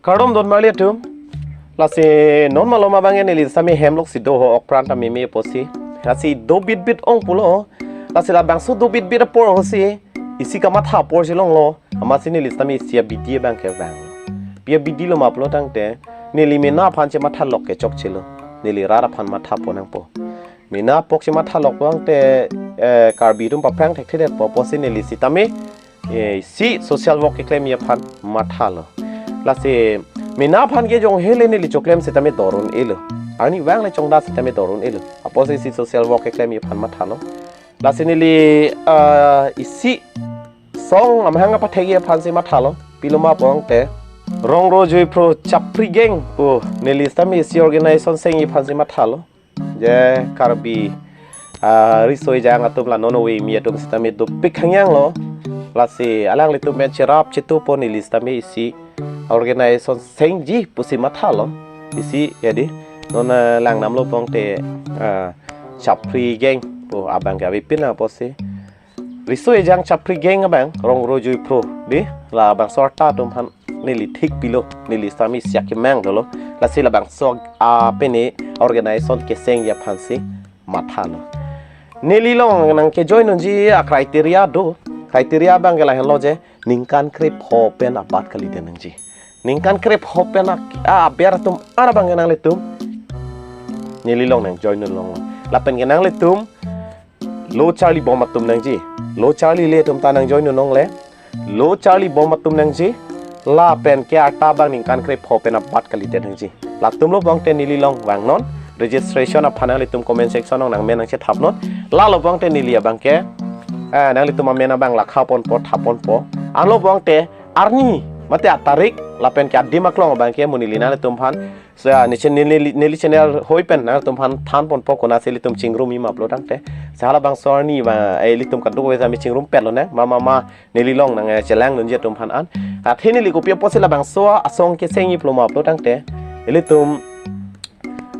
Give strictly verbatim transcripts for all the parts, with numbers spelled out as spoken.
Kardom don marli atum. Lasi non malom abang neli sitame hem lok si do ho, ok pran ta meme apotsi. Lasi do bit bit ong pulo. Lasi labangso do bit bit apor ho si isi kamatha apor si longlo. Amatsi neli sitame isi abidi abang kevang. Pi abidi lo ma pulo tangte, neli mena aphan chematha lok ke chokchelo. Neli rat aphan matha pon nangpo. Mena apok chematha lok tangte, eh, Karbi atum paphrang thekthedetpo apotsi neli sitame, eh, isi social work keklemji aphan mathalo. Lasi mena aphan ke jong hele neli choklem sitame do-un-elo. Arnivang le chongda sitame do-un-elo. Apotsi isi social work keklemji aphan mathalo. Lasi neli, ah, isi song amahang apathekji aphansi mathalo. Pilo ma pulo tangte, Rongro Juiphro Chapri Gang pu neli sitame isi organization sengji aphansi mathalo. Je Karbi, ah, riso ejang atum la non ave kimi atum sitame dopik hangyang lo. Lasi alanglitum pen cherap chetupo, neli sitame isi organization sengji pusi mathalo. Isi ya di. Non, ah, lang namlo pulo tangte, ah, Chapri Gang pu abang ke avepin apotsi. Riso ejang Chapri Gang abang, Rongro Juiphro di, labangso arta atum aphan neli thik pilo, neli sitame isi akemang dolo. Lasi labangso, ah, pene organization kesengji aphansi mathalo. Neli along nangkejoin unji a-criteria do. Criteria abang ke lahenlo je, ningkan krepho pen abat kalidet nangji. Ningkan krepho pen a, a, aber atum, ara abang ke nanglitum neli along nangjoin un longlo. Lapen ke nanglitum lo charlibom atum nangji. Lo charlile atum ta nangjoin un longle. Lo charlibom atum nangji. Lapen ke arta abang ningkan krepho pen abat kalidet nangji. Latum lo pulo tangte neli along vangnon. Registration aphan nanglitum comment section along nangmen nangchethapnon. Lalo pulo tangte neli abang ke, eh, nanglitum amen abang lakha ponpo, tha ponpo. Anlo pulo tangte arni mate atarik lapen ke adim aklong abang ke mo neli nanglitum aphan, so, ah, neli channel, neli, neli channel hoi pen nanglitum aphan than ponpo, konatsi ilitum chingrumji ma pulo tangte. Lasi halabangso arni abang, eh, ilitum kadokave sitame chingrumpet lonang. Ma, ma, ma, neli along nang, eh, chelang dunji atum aphan an. Athe neli kopi apotsi labangso asong kesengji pulo ma pulo tangte, ilitum,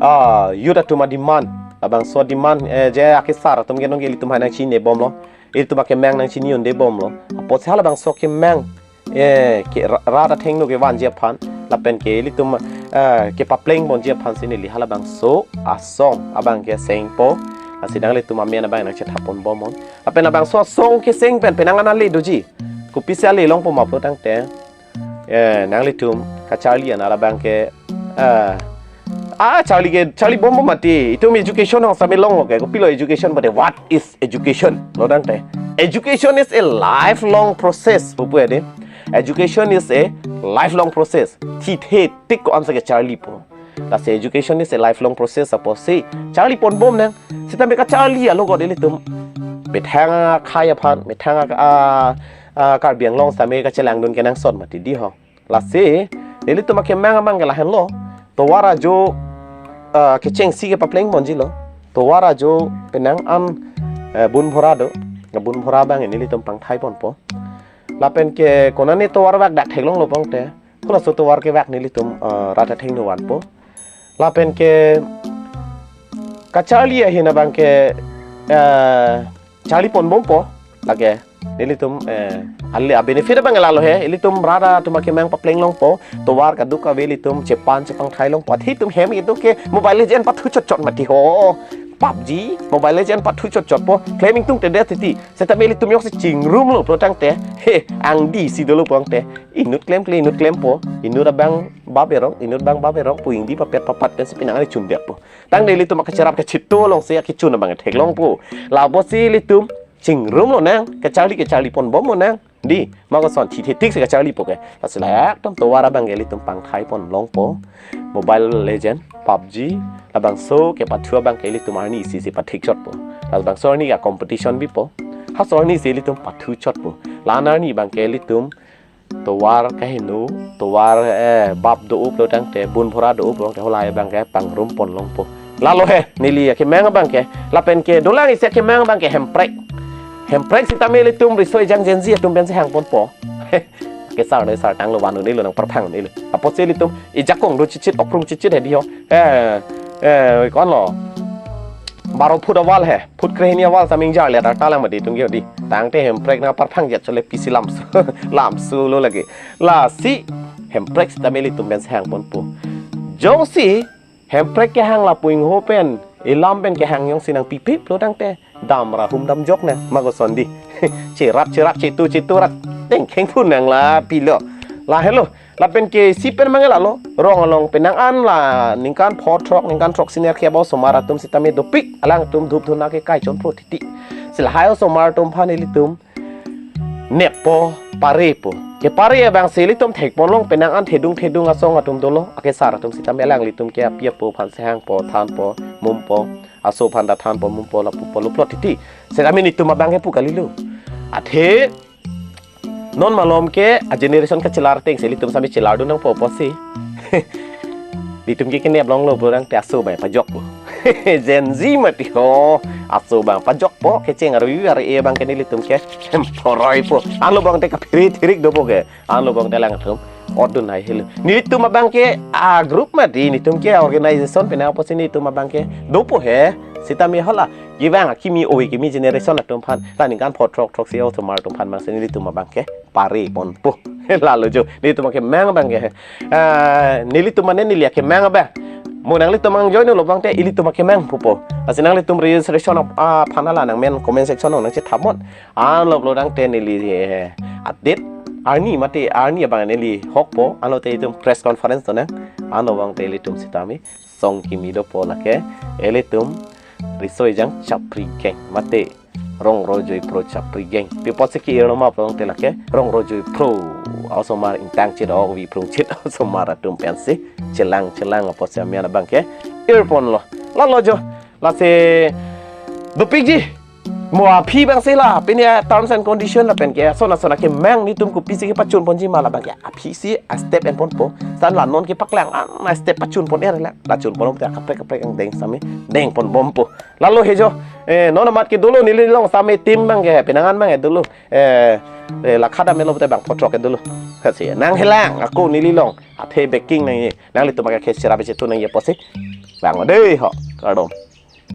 ah, youth atum a-demand, labangso demand, eh, je akesar atum ke nonke ilitum hai nangchinine bomlo. Ilitum akemang nangchini unde bomlo. Apotsi halabangso akemang, eh, ke ra-, rat athengno kevanji aphan, lapen ke ilitum, eh, kepapleng ponji aphansi neli halabangso asong abang kesengpo. Lasi nanglitum amen abang nangchethap pon bomnon. Lapen labangso asong keseng pen penang an ale doji. Kopisi ale longpo ma pulo tangte, eh, nanglitum kacharli an ara abang ke, eh, ah, charli ke, charlibom bom mati. Itum education along sitame longlo ke. Kopilo education mate, what is education? Lo tangte, education is a lifelong process pupu ya de. Education is a lifelong process. Thithe tik ko-ansi kacharlipo. Lasi education is a lifelong process apotsi charli pon bomnang. Sitame kacharli alogot ilitum methang akhai aphan, methang a, a, a, Karbi Anglong sitame kachelang dun kenangsot mati di ho. Lasi nelitum akemang abang ke lahenlo. Tovar ajo, ah, kechengsi kepapleng ponjilo. Tovar ajo penang an, eh, Bunbhora do. Bunbhora abang nelitum pangthai ponpo. Lapen ke konane tovar vak dak theklonglo pulo tangte, kolaso tovar kevak nelitum, eh, rat athengno vanpo. Lapen ke kacharli ahin abang ke, eh, charli pon bompo. Lake nelitum, eh, ale a-benefit abang lalo he, ilitum rat atum akemang papleng longpo, tovar kadokave ilitum chepan chepangthai longpo. Athe itum hem itum ke Mobile Legend pathu chotchot mati ho. PUBG, Mobile Legend pathu chotchotpo. Klem ingtungtedet titi. Seta ilitum joksi chingrumlo pulo tangte, he, angdisi dolo pulo tangte, inut klemkle, inut klempo. Inut abang bap erong, inut abang bap erong pu ingdi papet papat pensi penang ani chundetpo. Tangte ilitum akacherap kachito alongsi akechun abang theklongpo. Lapusi ilitum chingrumlonang, kacharli kacharli pon bomlonang. Di, ma koson thithe thiksi kacharlipo ke. Lasi la ekdom tovar abang ke ilitum pangthai pon longpo. Mobile Legend, PUBG, labangso kepathu abang ke ilitum arni isi isi pathik chotpo. Labangso arni ke competition bipo. Halaso arnisi ilitum pathu chotpo. La-an arni abang ke ilitum tovar kaheno, tovar, eh, bap do-o pulo tangte, Bunbhora do-o pulo tangte, halahai abang ke pangrum pon longpo. Lalo he, neli akemang abang ke, lapen ke dolang isi akemang abang ke Hemprek. Hemprek sitame ilitum riso ejang Gen Z atum pensi hang ponpo. He, kesar ne sar tanglo, van un-elo, nangparphang un-elo. Apotsi ilitum ejakong do chichit, okrung chichit he di ho. Eh, eh, konlo. Baro phut a-wall he, phut krehini a-wall sitame ingjarle, tar talang mati tung yo di. Tangte Hemprek nangparphang jet chole pisi lamsu. Lamsulo lake. Lasi Hemprek sitame ilitum pen sehang ponpo. Jongsi Hemprek kehang lapu ingho pen, ilam pen kehang jongsi nangpipiplo tangte, dam ra hum damjok nang, ma koson di. Cherat cherat chetu chetu rat, tengkheng phun nang la pilo. Lahelo, lapen ke isi pen mangela lo, rong along penang an la, ningkan pho throk, ningkan throk senior kebau osomar atum sitame dopik, alangtum dhup dhuna ke kai chonpro titi. Si lahai osomar atum aphan ilitum neppo, parepo. Kepare abang si ilitum thekponlong penang an thedung thedung asong atum dolo. Akesar atum sitame alanglitum ke api apo aphan sehangpo, thanpo, mumpo, aso aphan ta thanpo, mumpo, lapupo, luplo titi. Sitame netum abang ke pu kalilo. Athe non malom ke a generation kachelar ateng si ilitum sitame chelar dun nangpo pusi. Netum ke kenep longlo pulo tangte aso abang pajokpo. Gen Z mati ho, aso abang pajokpo, kecheng arui arui abang ke nelitum ke poroi po. Anlo abang te kaphirit hirik dopo ke, anlo abang te alangtum ot dun hai helo. Netum abang ke a group mati, netum ke organization penang pusi netum abang ke dopo he, sitame hala. Kevang akimi oi kimi generation atum aphan, ta ningkan pho throk throk si osomar atum aphan abang si netum abang ke pare ponpo. Lalo jo, netum kemang abang ke. Ah, nelitum mane neli kemang abang. Mo nanglitum mang join lo abang te ilitum kemang pupo. Lasi nanglitum registration ap-, aphan la nangmen comment section nangchethamnon. Anlo pulo tangte neli, eh, update arni mati arni abang neli hokpo. Anlo te itum press conference do nang. Anlo abang te ilitum sitame song kimi dopo lake. Ilitum Riso Ejang Chapri Gang mate Rongrojoi Pro Chapri Gang. Pi apotsi ke-ir lo ma pulo tangte lake Rongrojoi Pro. Osomar ingtang chedok vi prung chit osomar atum pensi chelang chelang apotsi amen abang ke-ir ponlo. Lalo jo. Lasi dopikji. Mo aphi abang si la, pini a terms and condition lapen ke, ason ason akemang netum kopisi kepachun ponji ma la abang ke, aphi si a step en ponpo, san la non kepaklang, an a step pachun pon er la, la chun pon te kaprek kaprek angdeng sitame, deng pon bompo. Lalo he jo, eh, non amat ke dolo neli along sitame team abang ke, penang an abang ke dolo, eh, eh, lakha dam lo te bang pho throk ke dolo. Kasi, nanghelang, ako neli along, athe backing nangji, nanglitum abang ke sera besi tu nangji apotsi, bang dei ho, kardom.